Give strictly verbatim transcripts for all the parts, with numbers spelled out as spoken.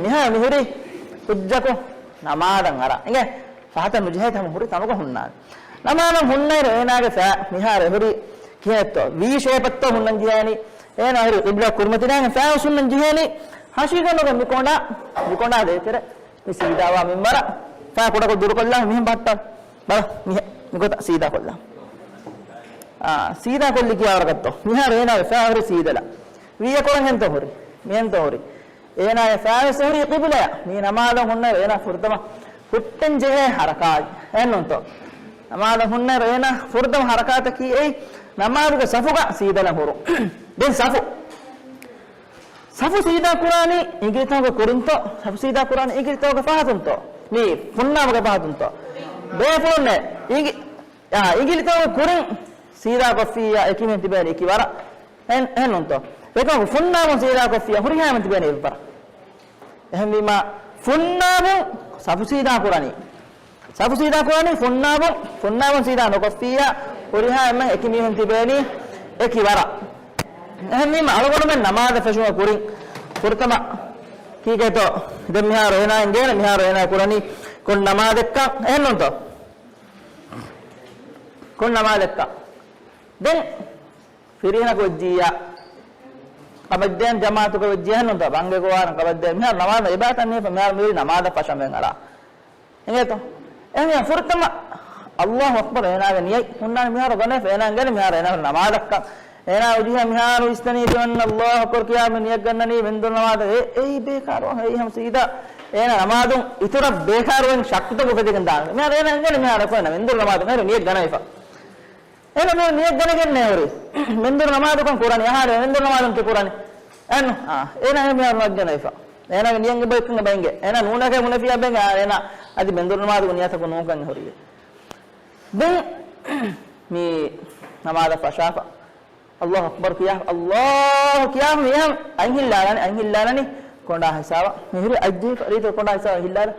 މިހާރު މިހުރީ ކުއްޖަކު ނަމާދަށް އަރާ. އިނގޭ، ފަހަތަށް ނުޖެހޭތަ ހަމަ ހުރި ތަނުގަ ހުންނާނެ. ނަމާދަށް ހުންނައިރު އޭނާގެ ފައި މިހާރު އެހުރީ ކިހިނެއްތޯ؟ ވީ ޝޭޕަށްތޯ ހުންނަން ޖެހޭނީ. އޭނާ އެހުރީ ޤިބްލާ ކުރިމަތިލާގެން ފައި ހުންނަން ޖެހޭނީ. ހަށިގަނޑުގެ މި ކޮނޑާ، މި ކޮނޑާ ދޭތެރެ މި ސީދާވާ މިންވަރަށް ފައި ކުޑަކޮށް ދުރުކޮށްލާ މިހެން ބަހައްޓާ. ބަލަ، މިހެ-، މިގޮތަށް ސީދާ ކޮށްލާ. އާ، ސީދާ ކޮށްލި ކިޔާ ވަރަކަށްތޯ؟ މިހާރު އޭނާގެ ފައި ހުރި ސީދަލަ. ވީއަކުރަން ހެންތޯ ހުރި؟ މިހެންތޯ ހުރި؟ އޭނާގެ ފައި ހުރި ޤިބުލަޔަށް. މީ ނަމާދަށް ހުންނައިރު އޭނާ ފުރަތަމަ ހުއްޓެން ޖެހޭ ޙަރަކާތް. އެހެންނޫންތޯ؟ ނަމާދަށް ހުންނައިރު އޭނާ ފުރަތަމަ ޙަރަކާތަކީ އެއީ ނަމާދުގެ ސަފުގަ ސީދަލަ ހުރުން. ދެން ސަފު. ސަފު ސީދާ ކުރާނީ އިނގިލިތަކުގެ ކުރިންތޯ؟ ސަފު ސީދާ ކުރާނީ އިނގިލިތަކުގެ ފަހަތުންތޯ؟ މީ ފުންނާމުގެ ފަހަތުންތޯ؟ ބޭފުޅުންނޭ އިނގި-، އާ، އިނގިލިތަކުގެ ކުރިން ސީދާ ކޮށްފިއްޔާ އެކިމީހުން ތިބޭނީ އެކި ވަރަށް. އެހެން-، އެހެންނޫންތޯ؟ އެކަމަކު ފުންނާމުން ސީދާ ކޮށްފިއްޔާ ހުރިހާ އެންމެން ތިބޭނީ އެއްވަރަށް. އެހެންވީމާ ފުންނާމުން ސަފު ސީދާ ކުރަނީ. ސަފު ސީދާ ކުރަނީ ފުންނާމުން، ފުންނާމުން ސީދާ ނުކޮށްފިއްޔާ ހުރިހާ އެންމެން އެކި މީހުން ތިބޭނީ އެކި ވަރަށް. އެހެންވީމަ އަޅުގަނޑުމެން ނަމާދަށް ފެށުމުގެ ކުރިން ފުރަތަމަ ކީކޭތޯ؟ ދެން މިހާރު އޭނާއަށް އިނގޭނެ، މިހާރު އޭނާ ކުރަނީ ކޮން ނަމާދެއްކަން އެހެންނޫންތޯ؟ ކޮން ނަމާދެއްކަން؟ ދެން ފިރިހެނަކު ވެއްޖިއްޔާ، ކަމަށްދޭން ޖަމާޢަތުގަ ވެއްޖިއްޔާ ނޫންތަ؟ ބަންގެ ގޮވާން ކަމަށްދޭން. މިހާރު ނަމާދަށް އެބައިތަން ނީފަ، މިހާރު މިވެރި ނަމާދަށް ފަށަން ވެން އަރާ. އިނގޭތޯ؟ އެހެންވީމަ ފުރަތަމަ ﷲ އަކްބަރު އޭނާގެ ނިޔަތް ހުންނާނެ މިހާރު ގަނެފަ، އޭނާ އިނގޭނެ މިހާރު އޭނާ ނަމާދަށްކަން. އޭނާ އުޖިހަ މިހާރު އިސްތަނީ ދިވަން ﷲ އަކްބަރު ކިޔާ މި ނިޔަތް ގަންނަނީ މެންދުރު ނަމާދަށް. އެ-، އެއީ ބޭކާރު، އެއީ ހަމަ ސީދާ އޭނާ ނަމާދުން އިތުރަށް ބޭކާރުވެން ޝައްކުތައް އުފެދިގެން ދާނެ. މިހާރު އޭނާ އިނގޭނެ މިހާރު އެކުވެން މެންދުރު ނަމާދުން އޭރު ނިޔަތް ގަނެފަ. އޭނަ މި ނިޔަތް ގަނެގެންނޭ ހުރީ. މެންދުރު ނަމާދުކަން ކުރަނީ. އަހާ، މެންދުރު ނަމާދުން ތި ކުރަނީ. އެން، އާ، އޭނަ މިހާރު ނަގަނެފަ. އޭނަގެ ނިޔަތް އެބައޮތްކަން އެބައިނގޭ. އޭނަ ނޫނަކަށް ބުނެފިއްޔާ ބެނގޭ، އާ، އޭނަ އަދި މެންދުރު ނަމާދުގެ ނިޔަތަކު ނޫންކަން ހުރީ. ދެން މި ނަމާދަށް ފަށާފަ. ﷲ އަކްބަރު ކިޔާ، ﷲ ކިޔާ މިހާރު އަތް ހިއްލާލާނެ، އަތް ހިއްލާލަނީ ކޮނޑާ ހިސާބަށް. މިހުރީ އަތް ޖެހިފަ، ރީތި ކޮނޑާ ހިސާބަށް ހިއްލާލާ.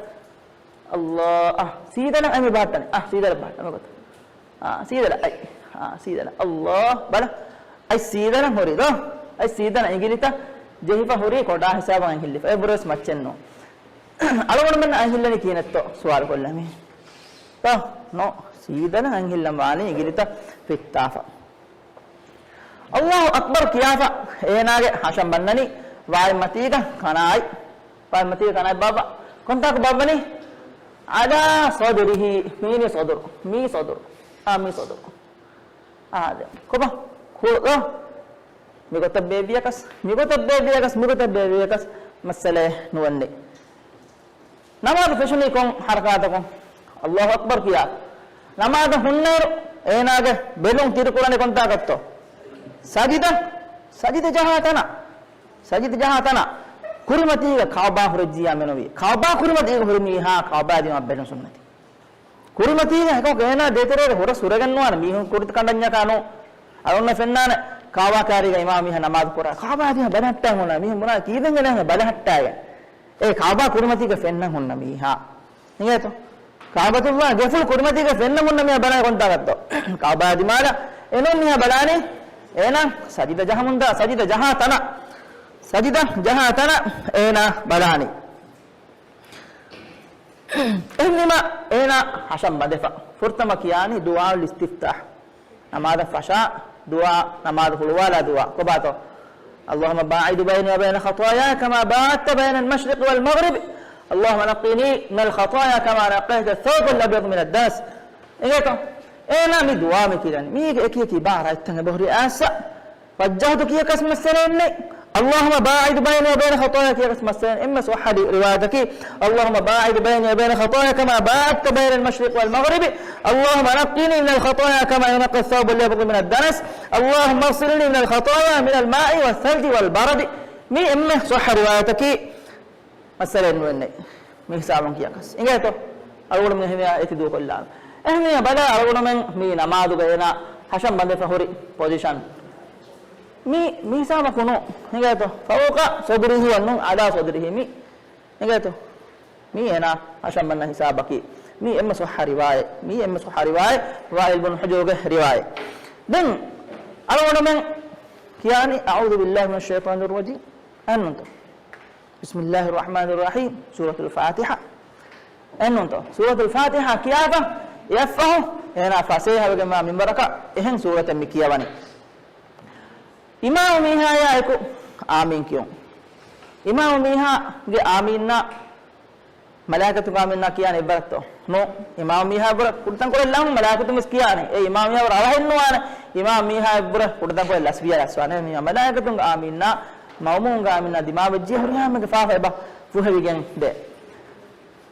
ﷲ، އަ، ސީދަނަ އަތް މި ބަހައްޓަނީ. އަ، ސީދަނަ ބަހައްޓަ މިގޮތަށް. އާ، ސީދަނަ، އަތް. އާ، ސީދަނަ. ﷲ، ބަލަ. އަތް ސީދަނަ ހުރި ދޯ. އަތް ސީދަނަ އިނގިލިތަ ޖެހިފަ ހުރީ ކޮނޑާ ހިސާބަށް އަތް ހިއްލިފަ. އެއްވަރުވެސް މައްޗެއް ނޫން. އަޅުގަނޑުމެން އަތް ހިއްލަނީ ކިހިނެއްތޯ ސުވާލު ކޮށްލަމީ. ތޯ؟ ނޯ. ސީދަނަ އަތް ހިއްލަން ވާނީ އިނގިލިތަ ފިއްތާފަ. ﷲ އަކްބަރު ކިޔާފަ އޭނާގެ ހަށަން ބަންނަނީ ވާއިން މަތީގަ ކަނާއި. ވާއިން މަތީގަ ކަނާއި ބާއްވާ. ކޮންތާކު ބާއްވަނީ؟ ޢަލާ ޞަދްރިހި. މީނީ ޞަދުރު. މީ ޞަދުރު. އާ، މީ ޞަދުރު. އާ، ދެން. ކޮބާ؟ ކުޅު. މިގޮތަށް ބޭއްވިޔަކަސް، މިގޮތަށް ބޭއްވިޔަކަސް، މިގޮތަށް ބޭއްވިޔަކަސް މައްސަލައެއް ނުވަންނެ. ނަމާދު ފެށުނީ ކޮން ޙަރަކާތަކުން؟ ﷲ އަކްބަރު ކިޔާ. ނަމާދަށް ހުންނައިރު އޭނާގެ ބެލުން ތިރިކުރަނީ ކޮންތާކަށްތޯ؟ ސަޖިދަ، ސަޖިދަ ޖަހާ ތަނަށް. ސަޖިދަ ޖަހާ ތަނަށް. ކުރިމަތީގަ ކަޢުބާ ހުރެއްޖިއްޔާ މެނުވީ. ކަޢުބާ ކުރިމަތީގަ ހުރި މީހާ ކަޢުބާ ދިމާ ބެލުން ސުންނަތީ. ކުރިމަތީގަ އެކަމަކު އޭނާ ދޭތެރޭގަ ހުރަސް ހުރެގެން ނުވާނެ މީހުން ކުރިތި ކަނޑަންޏަކާ ނޫން. އަޅުގަނޑަށް ފެންނާނެ ކަޢުބާ ކާރީގަ އިމާމު މީހާ ނަމާދު ކުރާ. ކަޢުބާ ދިމާ ބަލަހައްޓާގެން އުޅޭ. މީހުން ބުނާ ކީއްވެގެން އެހެން ބަލަހައްޓާގެން. އެ ކަޢުބާ ކުރިމަތީގަ ފެންނަން ހުންނަ މީހާ. އިނގޭތޯ؟ ކަޢުބަތުﷲ ގެފުޅު ކުރިމަތީގަ ފެންނަން ހުންނަ މީހާ ބަލާ ކޮންތާކަށްތޯ؟ ކަޢުބާ ދިމާލަށް އެނޫން މީހާ ބަލާނީ އޭނާ ސަޖިދަ ޖަހަމުންދާ، ސަޖިދަ ޖަހާ ތަނަށް، ސަޖިދަ ޖަހާ ތަނަށް އޭނާ ބަލާނީ. އެހެންވީމަ އޭނާ ހަށަން ބަނދެފަ. ފުރަތަމަ ކިޔާނީ ދުޢާއުލް އިސްތިފްތާޙް. ނަމާދަށް ފަށާ ދުޢާ، ނަމާދު ހުޅުވާލާ ދުޢާ. ކޮބާތޯ؟ اللهم باعد بيني وبين خطاياي كما باعدت بين المشرق والمغرب. اللهم نقني من الخطايا كما نقيت الثوب الأبيض من الدنس. އިނގޭތޯ؟ އޭނާ މި ދުޢާ މި ކިޔަނީ. މީގެ އެކި އެކި ޢިބާރާތްތައް އެބަހުރި އައިސް. وجهت ކިޔަކަސް މައްސަލައެއް ނެތް. اللهم باعد بيني وبين خطاياي ކިޔަކަސް މައްސަލައެއް ނެތް. އެންމެ ޞައްޙަ ރިވާޔަތަކީ، اللهم باعد بيني وبين خطاياي كما باعدت بين المشرق والمغرب. اللهم نقني من الخطايا كما ينقى الثوب الأبيض من الدنس. اللهم اغسلني من الخطايا من الماء والثلج والبرد. މީ އެންމެ ޞައްޙަ ރިވާޔަތަކީ. މައްސަލައެއް ނުވެންނެ. މި ހިސާބުން ކިޔަކަސް. އިނގޭތޯ؟ އަޅުގަނޑުމެން އެހެންވެ އެތި ދޫކޮށްލާނަން. އެހެންވެ ބަލާ އަޅުގަނޑުމެން މި ނަމާދުގަ އޭނާ ހަށަން ބަނދެފަ ހުރި ޕޮޒިޝަން. މި، މި ހިސާބަކު ނޫން. އިނގޭތޯ؟ فوق صدره އަންނުން على صدره މި. އިނގޭތޯ؟ މީ އޭނާ ހަށަން ބަންނަ ހިސާބަކީ. މީ އެންމެ ޞައްޙަ ރިވާޔަތް. މީ އެންމެ ޞައްޙަ ރިވާޔަތް. ވާއިލް ބުނު ޙުޖުރުގެ ރިވާޔަތް. ދެން އަޅުގަނޑުމެން ކިޔާނީ أعوذ بالله من الشيطان الرجيم. އަންނުންތޯ؟ بسم الله الرحمن الرحيم. ސޫރަތުލް ފާތިޙާ. އެއްނޫންތޯ؟ ސޫރަތުލް ފާތިޙާ ކިޔާފަ އެއަށްފަހު އޭނާ ފަސޭހަވެގެންވާ މިންވަރަކަށް އެހެން ސޫރަތެއް މި ކިޔަވަނީ. އިމާމު މީހާޔާ އެކު އާމީން ކިޔުން. އިމާމު މީހާގެ އާމީންނާ މަލާއިކަތުގެ އާމީންނާ ކިޔާނެ އެއްވަރަށްތޯ؟ ނޫން. އިމާމު މީހާ އެއްވަރަށް ކުޑަތަންކޮޅެއް ލަމުން މަލާއިކަތުން ވެސް ކިޔާނެ. އެ އިމާމު މީހާ އެއްވަރަށް ރަވަހެއްނުވާނެ. އިމާމު މީހާ އެއްވަރަށް ކުޑަތަންކޮޅެއް ލަސްވިޔާ ލަސްވާނެ. މީހާ މަލާއިކަތުންގެ އާމީންނާ މައުމޫމުގެ އާމީންނާ ދިމާވެއްޖެ ހުރިހާމެގެ ފާފަ އެބަ ފުހެވިގެން ދޭ.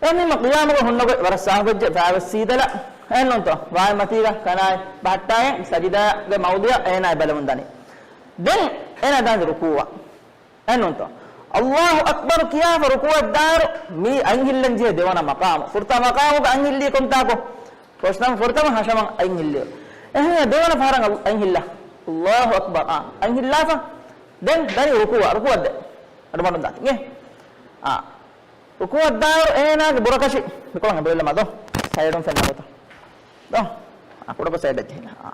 އެހެންވީމަ ޤިޔާމުގަ ހުންނަ ގޮތް ވަރަށް ސާފުވެއްޖެ، ފައިވެސް ސީދަލަ. އެހެންނޫންތޯ؟ ވާހިން މަތީގަ ކަނާތް ބަހައްޓާގެން ސަޖިދާގެ މައުޟިޢަށް އޭނާ ބަލަމުން ދަނީ. ދެން އޭނާ ދާން ރުކޫޢަށް. އެހެންނޫންތޯ؟ އައްލާހު އަކްބަރު ކިޔާފަ ރުކޫޢަށް ދާއިރު މީ އަތް ހިއްލަން ޖެހޭ ދެވަނަ މަޤާމު. ފުރަތަމަ މަޤާމުގަ އަތް ހިއްލީ ކޮންތާކު؟ ފުރަތަމަ، ފުރަތަމަ ހަށަމަން އަތް ހިއްލިއިރު. އެހެން ދެވަނަ ފަހަރަށް އަތް ހިއްލާ. އައްލާހު އަކްބަރު. އާ، އަތް ހިއްލާފަ. ދެން ދަނީ ރުކޫޢަށް، ރުކޫޢަށް ދޭ. އަޑުމަޑުން ދާތި. އޭ. އާ. ރުކޫޢަށް ދާއިރު އޭނާގެ ބުރަކަށި މިކޮޅަށް އެބައިލަމާ ދޯ؟ ސައިޑުން ފެންނަ ގޮތަށް. ދޯ؟ އާ، ކުޑަކޮށް ސައިޑަށް ޖެހިލާ. އާ.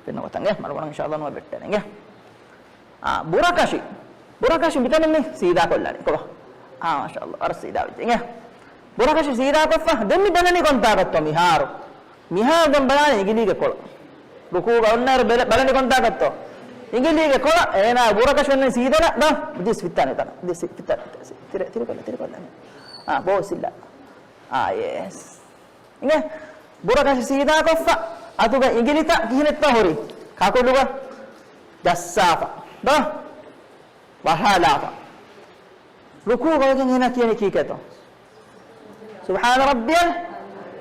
ފެންނަ ގޮތަށް. އޭ، މަޑުމަޑުން އިންޝާﷲ ނުވަ ވެއްޓޭނެ. އޭ. އާ، ބުރަކަށި. ބުރަކަށި މިތަނުން މި ސީދާ ކޮށްލާނީ. ކޮބާ؟ އާ، މާޝާﷲ. ވަރަށް ސީދާ ވެއްޖެ. އޭ. ބުރަކަށި ސީދާ ކޮށްފަ. ދެން މި ބަލަނީ ކޮންތާކަށްތޯ މިހާރު؟ މިހާރު ދެން ބަލާނީ އިނގިލީގެ ކޮޅު. ރުކޫޢުގަ އޮންނައިރު ބެލެ-، ބަލަނީ ކޮންތާކަށްތޯ؟ އިނގިލީގެ ކޮޅަށް އޭނާ ބުރަކަށި އޮންނަނީ ސީދަލަށް ދޯ. ދިސް ފިއްތާނެ ތަނަށް. ދިސް ފިއްތާ-، ތިރެ-، ތިރެކޮށްލާ، ތިރެކޮށްލާ. އާ، ބޯ ސިއްލާ. އާ، ޔެސް. އިނގޭ. ބުރަކަށި ސީދާކޮށްފަ އަތުގަ އިނގިލިތައް ކިހިނެއްތޯ ހުރީ؟ ކަކުލުގަ ޖައްސާފަ. ދޯ. ވަހާލާފަ. ރުކޫޢުގަ ވެގެން އޭނާ ކިޔަނީ ކީކޭތޯ؟ سبحان ربي،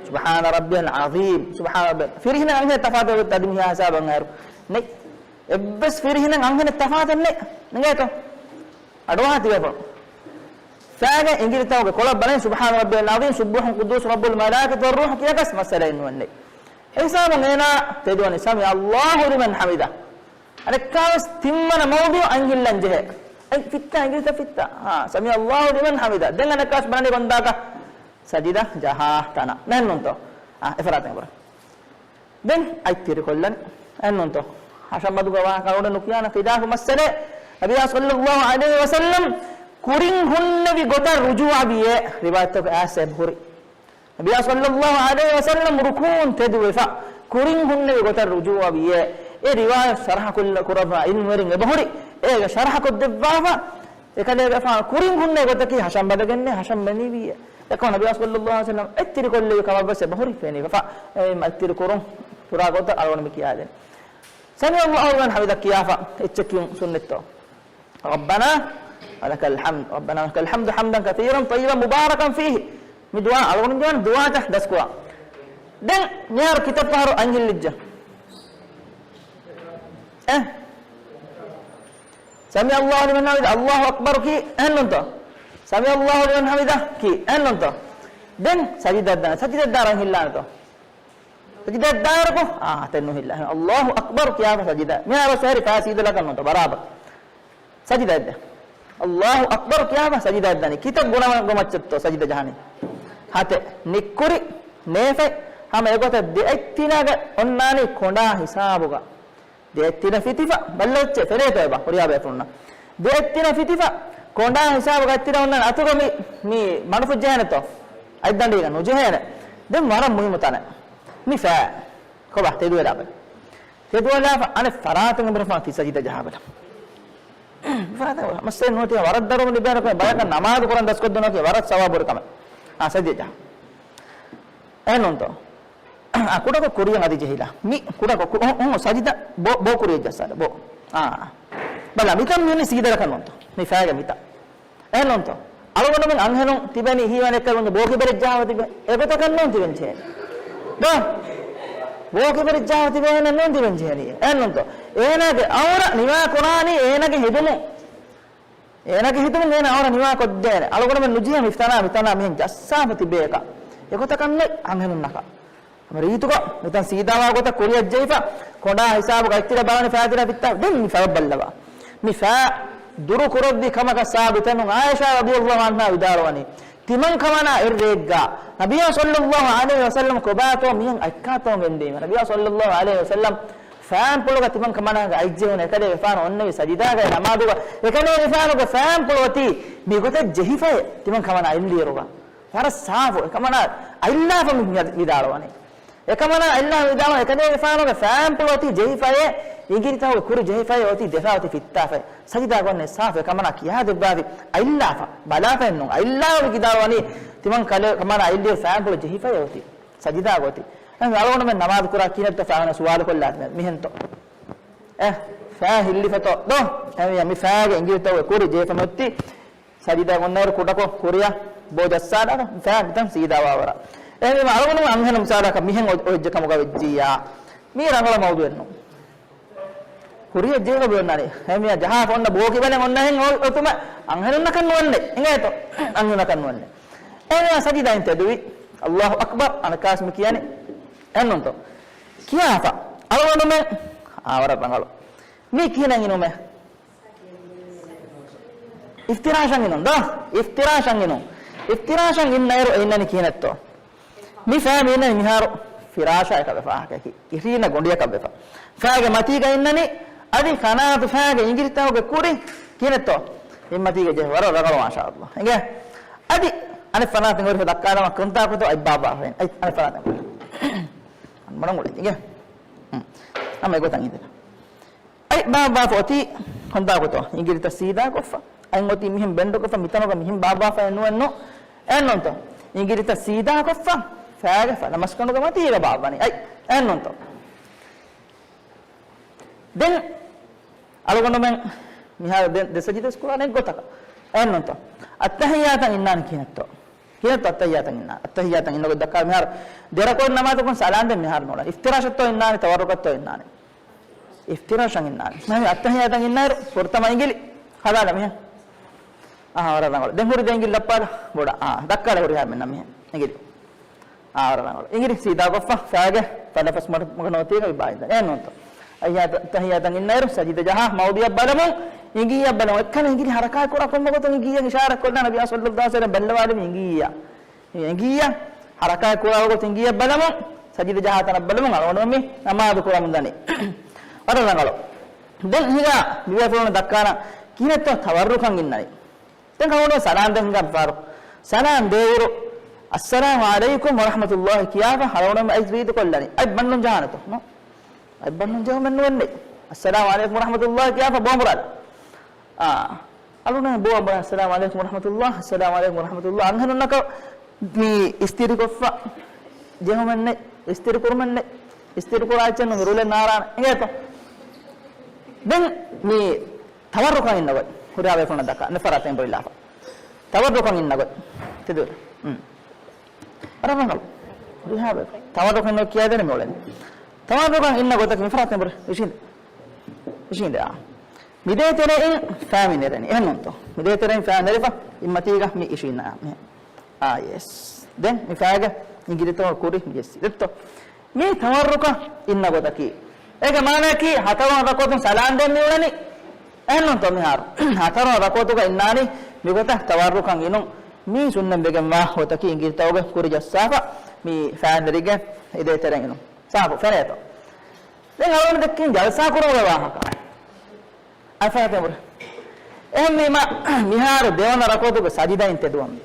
سبحان ربي العظيم، سبحان ربي. ފިރިހެނަށް އަންހެނެއް ތަފާތުވެ އަދި މިހާ ހިސާބަށް އައިރު. ނެތް. އެއްވެސް ފިރިހެނަށް އަންހެނެއް ތަފާތެއް ނެތް. ނެގޭތޯ؟ އަޑުއަހާ ތިބޭފުޅުން. ފައިގެ އިނގިލިތަކުގެ ކޮޅަށް ބަލަނީ سبحان ربي العظيم، سبوح قدوس رب الملائكة والروح ކިޔަކަސް މައްސަލައެއް ނުވަންނެ. އެ ހިސާބުން އޭނާ ތެދުވަނީ سمع الله لمن حمده. އަނެއްކާވެސް ތިންވަނަ މައުޟިޢު އަތް ހިއްލަން ޖެހޭ. އަތް ފިއްތާ އިނގިލިތައް ފިއްތާ. ހާ، سمع الله لمن حمده. ދެން އަނެއްކާވެސް ބަލަނީ ކޮންތާކަށް؟ ސަޖިދަ ޖަހާ ތަނަށް. ނެއްނުންތޯ؟ އާ، އެފަރާތަށް އެބަރ. ދެން އަތް ތިރިކޮށްލަން. އެއްނުންތޯ؟ ހަށަމަދުގަ ވާހަކަ އަޅުގަނޑު ނުކިޔާނަ ޚިލާފު މައްސަލައެއް. ނަބިއްޔާ ޞައްލައްލާހު ޢަލައިހި ވަސައްލަމް ކުރިން ހުންނެވި ގޮތަށް ރުޖޫޢަވިޔޭ. ރިވާޔަތްތަކު އާސެބް ހުރި. ނަބިއްޔާ ޞައްލައްލާހު ޢަލައިހި ވަސައްލަމް ރުކޫޢުން ތެދުވެފަ، ކުރިން ހުންނެވި ގޮތަށް ރުޖޫޢަވިޔޭ. އެ ރިވާޔަތް ޝަރަޙަ ކުރައްވާ ޢިލްމުވެރިން އެބަހުރި. އޭގެ ޝަރަޙަ ކޮށްދެއްވާފަ، އެކަލޭގެފާނު ކުރިން ހުންނެވި ގޮތަކީ ހަށަން ބަދަގެންނޭ، ހަށަން މެނިވިޔޭ. އެކަމަ ނަބިއްޔާ ޞައްލައްލާހު ޢަލައިހި ވަސައްލަމް އެއްތިރިކޮށްލެވި ކަމަށް ވެސް އެބަހުރި ފެނިވެފަ. އެ އެއްތިރި ކުރުން ކުރާ ގޮތަށް އަޅުގަނޑު މި ކިޔާދޭނެ. سمع الله لمن حمده ކިޔާފަ އެއްޗެއް ކިޔުން ސުންނަތްތޯ؟ ربنا ولك الحمد، ربنا ولك الحمد حمدا كثيرا طيبا مباركا فيه. މި ދުޢާ އަޅުގަނޑު ދުޢާތައް ދަސްކުރާ. ދެން މިހާރު ކިތައް ފަހަރު އަތް ހިއްލިއްޖެ؟ އެ؟ سمع الله لمن حمده، الله أكبر ކީ އެހެންނޫންތޯ؟ سمع الله لمن حمده ކީ އެހެންނޫންތޯ؟ ދެން ސަޖިދަ ދާން، ސަޖިދަ ދާ އަތް ހިއްލާނެތޯ؟ ސަޖިދަ ދާއިރު ކޮ؟ އާ، އަތެއް ނުހިއްލާ. الله أكبر ކިޔާފަ ސަޖިދަ. މިހާރު ސަހެރި ފައި ސީދަލަކަށް ނޫންތޯ؟ ބަރާބަރު. ސަޖިދައަށް ދޭ. الله أكبر ކިޔާފަ ސަޖިދައަށް ދާނީ. ކިތައް ގުނަ ގޮމައްޗެއްތޯ ސަޖިދަ ޖަހަނީ؟ ހަތެއް. ނިއްކުރި، ނޭފަތް، ހަމަ އެގޮތަށް ދެއަތްތިނަގަ އޮންނާނީ ކޮނޑާ ހިސާބުގަ. ދެއަތްތިނަ ފިތިފަ، ބައްލަވައްޗެ ފެރޭތޯ އެބަ، ހުރިހާ ބޭފުޅުންނަށް. ދެއްތިނަ ފިތިފަ، ކޮނޑާ ހިސާބުގަ އަތްތިރަ އޮންނާނެ އަތުގަ މި، މި މަޑުފުށް ޖެހޭނެތޯ؟ އަތްދަނޑީގަ ނުޖެހޭނެ. ދެން ވަރަށް މުހިއްމު ތަނެއް. މި ފައި. ކޮބާ؟ ތެދުވެލާބަލަ. ތެދުވެލާފަ އަނެއް ފަރާތުން އެބަރަފާން ތި ސަޖިދަ ޖަހާބަލަ. މައްސަލަ ނުވަތަ ވަރަށް ދަރުމަ ލިބޭނެ ކޮން ބަޔަކަށް ނަމާދު ކުރަން ދަސްކޮށްދުނަކީ ވަރަށް ސަވާބުވެރި ކަމެއް. އާ، ސަޖިދަ ޖަހާ. އެހެންނޫންތޯ؟ އަ، ކުޑަކޮށް ކުރިޔަށް އަދި ޖެހިލާ. މި ކުޑަކޮށް ކު-، އު، އު، ސަޖިދަ ބޯ، ބޯ ކުރިޔަށް ޖައްސާލަ ބޯ. އާ. ބަލަ، މިތަން މި ސީދަލަކަށް ނޫންތޯ؟ މި ފައިގެ މިތަން. އެހެންނޫންތޯ؟ އަޅުގަނޑުމެން އަންހެނުން ތިބެނީ ހީވަނެއްކަލުން ބޯ ކިބަރެއް ޖަހާފަ ތިބެ. އެގޮތަކަށް ނޫން ތިބެން ޖެހެނީ. ދޯ؟ ބޯ ކިބަރެއް ޖަހާފަ ތިބެ އެހެން ނޫން ތިބެން ޖެހެނީ. އެހެންނޫންތޯ؟ އޭނާގެ އައުރަ ނިވާ ކުރާނީ އޭނާގެ ހެދުމުން. އޭނާގެ ހިތުން އޭނާ އަވަރަ ނިވާ ކޮށްދޭނެ. އަޅުގަނޑުމެން ނުޖެހޭ މިފްތަނާ މިތަނާ މިހެން ޖައްސާފަ ތިބޭކަށް. އެގޮތަކަށް ނެތް އަންހެނުންނަކަށް. ހަމަ ރީތުގަ ނުތަން ސީދާވާ ގޮތަށް ކުރިއަށް ޖެހިފަ، ކޮނޑާ ހިސާބުގަ އަތްތިރަ ބާނެ ފައިތިރަ ފިއްތާ ދެން މި ފަޔަށް ބައްލަވާ. މި ފައި ދުރު ކުރެއްވި ކަމަކަށް ސާބިތެއް ނޫން. ޢާއިޝާ ރަޟިޔަﷲ ޢަންހާ ވިދާޅުވަނީ، ތިމަން ކަމަނާ އެއްރެއެއްގަ ނަބިއްޔާ ޞައްލަﷲ ޢަލައިހި ވަސައްލަމް ކޮބާތޯ މިހެން އަތްކާތޯ ގެންދީމަ. ނަބިއްޔާ ޞައްލަﷲ ޢަލައިހި ވަސައްލަމް ފާންޕުޅުގަ ތިމަން ކަމަނާގެ އަތްޖެހުނު އެކަލޭގެފާނު އޮންނެވި ސަޖިދާގައި ނަމާދުގަ އެކަލޭގެފާނުގެ ފާންޕުޅު އޮތީ މިގޮތަށް ޖެހިފައޭ ތިމަން ކަމަނާ އަތްލިއިރުގަ. ވަރަށް ސާފު އެކަމަނާ އަތްލާފަ މި ވިދާޅުވަނީ. އެކަމަނާ އަތްލާފަ ވިދާޅުވަނީ އެކަލޭގެފާނުގެ ފާންޕުޅު އޮތީ ޖެހިފައޭ، އިނގިރިތަކުގެ ކުރި ޖެހިފައޭ އޮތީ ދެފާ އޮތީ ފިއްތާފައޭ. ސަޖިދާ ގޮންނެ ސާފު އެކަމަނާ ކިޔާދެއްވާފި އަތްލާފަ. ބަލާފައެއްނު އަތްލާފަ ވިދާޅުވަނީ ތިމަން ކަލޭ ކަމަނާ އަތްލިއިރު ފާންޕުޅު ޖެހިފައޭ އޮތީ. ސަޖިދާގަ އޮތީ. އަޅުގަނޑުމެން ނަމާދު ކުރާ ކިހިނެއްތޯ ފާނަ ސުވާލު ކޮށްލާތި މިހެންތޯ. އެ، ފާ ހިއްލިފަތޯ ދޯ؟ އެހެންވިޔާ މި ފާގެ އިނގިރިތަކުގެ ކުރި ޖެހިފަ މިއޮތީ ސަޖިދާ ގޮންނައިރު ކުޑަކޮށް ކުރިއަށް ބޯ ޖައްސާލާ ފާ މިތަން ސީދާވާ ވަރަށް. އެހެންވީމަ އަޅުގަނޑު އަންހެނު މިސާލަކަށް މިހެން އޮ-، އޮތްޖެ ކަމުގަ ވެއްޖިއްޔާ. މީ ރަނގަޅު މައުޟޫއެއްނު. ކުރިއަށް ޖެހިފަ ބޭނުންނާނީ. އެހެންވިޔާ ޖަހާފަ އޮންނަ ބޯ ކިބަލެއް އޮންނަހެން އޮ-، އޮތުމަށް އަންހެނުންނަކަށް ނުވަންނެ. އިނގޭތޯ؟ އަންހެނުންނަކަށް ނުވަންނެ. އެހެންވީމަ ސަޖިދާއިން ތެދުވި. އައްލާހު އަކްބަރު. އަނެއްކާވެސް މި ކިޔަނީ. އެހެންނޫންތޯ؟ ކިޔާފަ. އަޅުގަނޑުމެން އާ ވަރަށް ރަނގަޅު. މީ ކިހިނެއް އިނުމެއް؟ އިފްތިރާޝަށް އިނުން ދޯ؟ އިފްތިރާޝަށް އިނުން. އިފްތިރާޝަށް އިންނައިރު އެ އިންނަނީ ކިހިނެއްތޯ؟ މި ފައި މި އިންނަނީ މިހާރު ފިރާޝާއަކަށް ވެފަ ހަކަކީ. އިށީންނަ ގޮނޑިއަކަށް ވެފަ. ފައިގެ މަތީގަ އިންނަނީ އަދި ކަނާތު ފައިގެ އިނގިރިތަކުގެ ކުރި ކިހިނެއްތޯ؟ މި މަތީގަ ޖެހި ވަރަށް ރަނގަޅު މާޝާﷲ. އިނގޭ؟ އަދި އަނެއް ފަނާތެއް ހުރި ދައްކާލަމާ ކޮންތާކުތޯ އަތް ބާއްވާފައި. އަތް އަނެއް ފަނާތެއް ހުރި. މަޑުން އުޅެ. އިނގޭ؟ ހުން. އަމަ އެގޮތަށް އިނދެލަ. އަތް ބާއްވާފަ އޮތީ ކޮންތާކުތޯ؟ އިނގިރިތައް ސީދާކޮށްފަ. އަތް އޮތީ މިހެން ބެންޑުކޮށްފަ މިތަނުގަ މިހެން ބާއްވާފައެއް ނުވެއްނު. އެއްނޫންތޯ؟ އިނގިރިތައް ސީދާކޮށްފަ. ފައިގެ ފަލަމަސްގަނޑުގެ މަތީގަ ބާއްވަނީ. އަތް. އެއްނޫންތޯ؟ ދެން އަޅުގަނޑުމެން މިހާރު ދެ، ދެ ސަޖިދަސް ކުރާނެ އެއްގޮތަކަށް. އެއްނޫންތޯ؟ އައްތަހިއްޔާތަށް އިންނާނީ ކިހިނެއްތޯ؟ ކިހިނެއްތޯ އައްތަހިއްޔާތަށް އިންނަ ގޮތް ދައްކާ މިހާރު ދެ ރަކުޢަތު ނަމާދަކުން ސަލާން ދެން މިހާރު ނޫޅެން. އިފްތިރާޝަށްތޯ އިންނާނީ، ތަވައްރުކަށްތޯ އިންނާނީ؟ އިފްތިރާޝަށް އިންނާނީ. މިހާރު އައްތަހިއްޔާތަށް އިންނައިރު ފުރަތަމަ އިނގިލި. ހަދާލަ މިހެން. އާ، ވަރަށް ރަނގަޅު. ދެން ހުރި ދެން އިނގިލި ލައްޕާލަ ބޮޑަށް. އާ، ދައްކާލަ ހުރިހާ މެންނަށް މިހެން. އިނގިލި. އާ، ވަރަށް ރަނގަޅު. އިނގިރި ސީދާކޮށްފަ، ފައިގެ ފަލަފަސް މަޑު، މަޑު ނޯތީގަ އިބާ އިނދަން. އެއްނޫންތޯ؟ އައްތަހިއްޔާތަށް އިންނައިރު ސަޖިދަ ޖަހާ މައުޟިޢަށް ބަލަމުން، އިނގިއްޔަށް ބަލަމުން. އެއްކަލަ އިނގިރި ހަރަކާތް ކުރާ ކޮންމެ ގޮތުން އިނގިއްޔަށް އިޝާރަތް ކޮށްލާ ނަބިއްޔާ ޞައްލައްލާހު ޢަލައިހި ވަސައްލަމް ބައްލަވާލެވި އިނގިއްޔަށް. އިނގިއްޔަށް ހަރަކާތް ކުރާ ގޮތުން އިނގިއްޔަށް ބަލަމުން، ސަޖިދަ ޖަހާ ތަނަށް ބަލަމުން އަޅުގަނޑު މި ނަމާދު ކުރަމުން ދަނީ. ވަރަށް ރަނގަޅު. ދެން ހިނގާ މިބޭފުޅުން ދައްކާނަ ކިހިނެއްތޯ ތަވައްރުކަށް އިންނަނީ. ދެން ކަމުނު ސަލާން ދެން ހިނގާ ފާރު. ސަލާން ދޭއިރު، އައްސަލާމު ޢަލައިކުމް ވަރަޙްމަތުﷲ ކިޔާފަ އަޅުގަނޑު އަތް ރީތި ކޮށްލަނީ. އަތް ބަންނުން ޖަހާނެތޯ؟ ނޯ. އަތް ބަންނުން ޖެހުމެއް ނުވެންނެ. އައްސަލާމު ޢަލައިކުމް ވަރަޙްމަތުﷲ ކިޔާފަ ބޯނބުރާލަ. އާ. އަޅުގަނޑު ބޯނބުރާ، އައްސަލާމު ޢަލައިކުމް ވަރަޙްމަތުﷲ، އައްސަލާމު ޢަލައިކުމް ވަރަޙްމަތުﷲ. އަންހެނުންނަކަށް މި އިސްތިރިކޮށްފަ ޖެހުމެއްނެ، އިސްތިރިކުރުމެއްނެ، އިސްތިރިކުރާ އެއްޗެއްނު މި ރުޅެން ނާރާނެ. އިނގޭތޯ؟ ދެން މި ތަވައްރުކަށް އިންނަ ގޮތް. ހުރިހާ ބޭފުޅުންނަށް ދައްކާ. ނެފަރާތެއް އެނބުރިލާފަ. ތަވައްރުކަށް އިންނަ ގޮތް. ތެދުވެ. ހުން. ވަރަށް ރަނގަޅު. ހުރިހާ ބޭފުޅުން. ތަވައްރުކަށް އިންނަ ގޮތް ކިޔާދޭނެ މި އުޅެނީ. ތަވައްރުކަށް އިންނަ ގޮތަކީ ނެފަރާތެއް އެނބުރި. އިށީނދެ. އިށީނދެ. އާ. މި ދޭތެރެއިން ފައި މި ނެރެނީ. އެހެންނޫންތޯ؟ މި ދޭތެރެއިން ފައި ނެރެފަ. އިއްމަތީގަ މި އިށީންނާ. މިހެން. އާ، ޔެސް. ދެން މި ފައިގެ އިނގިރިތަކުގެ ކުރި މި ޖެއްސި. ދެއްތޯ؟ މީ ތަވައްރުކަށް އިންނަ ގޮތަކީ. އޭގެ މާނައަކީ ހަތަރު ރަކުޢަތުން ސަލާން ދޭން މި އުޅެނީ. އެހެންނޫންތޯ މިހާރު؟ ހަތަރު ރަކުޢަތުގަ އިންނާނީ މިގޮތަށް ތަވައްރުކަށް އިނުން. މީ ސުންނަތް ވެގެންވާ ގޮތަކީ އިނގިރިތަކުގެ ކުރި ޖައްސާފަ މި ފައި ނެރިގެން އެ ދޭތެރެއިން އިނުން. ސާފު ފެނޭތޯ؟ ދެން އަޅުގަނޑު ދެއްކީން ޖަލްސާ ކުރުމުގެ ވާހަކަ. އަފާތެ ބުރެ. އެހެންވީމަ، މިހާރު ދެވަނަ ރަކުޢަތުގެ ސަޖިދައިން ތެދުވަންވީ.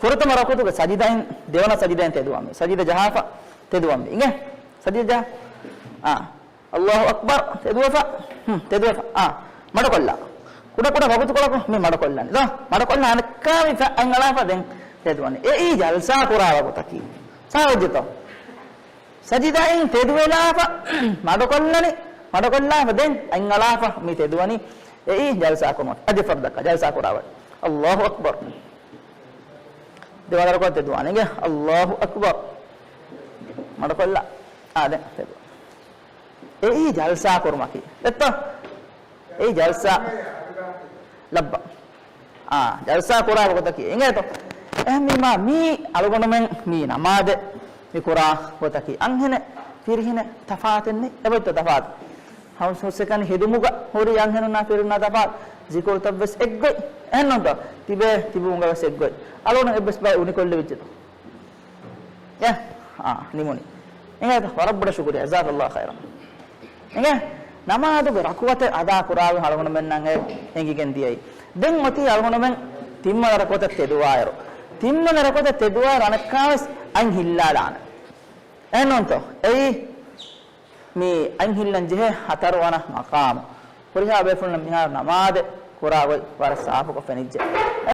ފުރަތަމަ ރަކުޢަތުގެ ސަޖިދައިން، ދެވަނަ ސަޖިދައިން ތެދުވަންވީ. ސަޖިދަ ޖަހާފަ ތެދުވަންވީ. އިނގޭ؟ ސަޖިދަ ޖަހާ. އާ. އައްލާހު އަކްބަރު. ތެދުވެފަ. ހުން، ތެދުވެފަ. އާ. މަޑުކޮށްލާ. ކުޑަ ކުޑަ ވަގުތުކޮޅަކު މި މަޑުކޮށްލާނީ. ދޯ؟ މަޑުކޮށްލާ އަނެއްކާ މި ފަ-، އަތް އަޅާފަ ދެން ތެދުވަނީ. އެއީ ޖަލްސާ ކުރާ ވަގުތަކީ. ސާވައްޖެތޯ؟ ސަޖިދައިން ތެދުވެލާފަ، މަޑުކޮށްލަނީ، މަޑުކޮށްލާފަ ދެން އަތް އަޅާފަ މި ތެދުވަނީ. އެއީ ޖަލްސާ ކުރުމަކީ. އަދި ފަރުދަކަށް ޖަލްސާ ކުރާ ވަގުތު. އައްލާހު އަކްބަރު. ދެވަނަ ރަކުޢަތު ތެދުވާނެ. އިނގޭ؟ އައްލާހު އަކްބަރު. މަޑުކޮށްލާ. އާ، ދެން ތެދުވާ. އެއީ ޖަލްސާ ކުރުމަކީ. ދެއްތޯ؟ އެއީ ޖަލްސާ. ލައްބަ. އާ، ޖަލްސާ ކުރާ ވަގުތަކީ. އިނގޭތޯ؟ އެހެންވީމާ، މީ އަޅުގަނޑުމެން މީ ނަމާދެއް މި ކުރާ ގޮތަކީ. އަންހެނެއް، ފިރިހެނެއް ތަފާތެއް ނެތް. އެބައޮތްތޯ ތަފާތު؟ ހަމަ ހުސްއެކަނި ހެދުމުގަ ހުރި އަންހެނުންނާ ފިރިހެނުންނާ ތަފާތު. ޒިކުރުތައްވެސް އެއްގޮތް. އެހެންނޫންތޯ؟ ތިބޭ، ތިބުމުގަވެސް އެއްގޮތް. އަޅުގަނޑު އެއްބަސް ބައި އުނިކޮށްލެވިއްޖެތޯ؟ އެ، އާ، ނިމުނީ. އެނގޭތަ؟ ވަރަށް ބޮޑަށް ޝުކުރިއްޔާ. ޖަޒާކައްލާހު ޚައިރަން. އެނގޭ؟ ނަމާދުގެ ރަކުޢަތެއް އަދާ ކުރާގޮތް އަޅުގަނޑުމެންނަށް އެ އެނގިގެން ދިޔައީ. ދެން އޮތީ އަޅުގަނޑުމެން ތިންވަނަ ރަކުޢަތަށް ތެދުވާއިރު، ތިންވަނަ ރަކުޢަތަށް ތެދުވާއިރު އަނެއްކާވެސް އަތް ހިއްލާލާނެ. އެހެންނޫންތޯ؟ އެއީ މި އަތް ހިއްލަން ޖެހޭ ހަތަރުވަނަ މަޤާމު. ހުރިހާ ބޭފުޅުންނަށް މިހާރު ނަމާދެއް ކުރާގޮތް ވަރަށް ސާފުކޮށް ފެނިއްޖެ.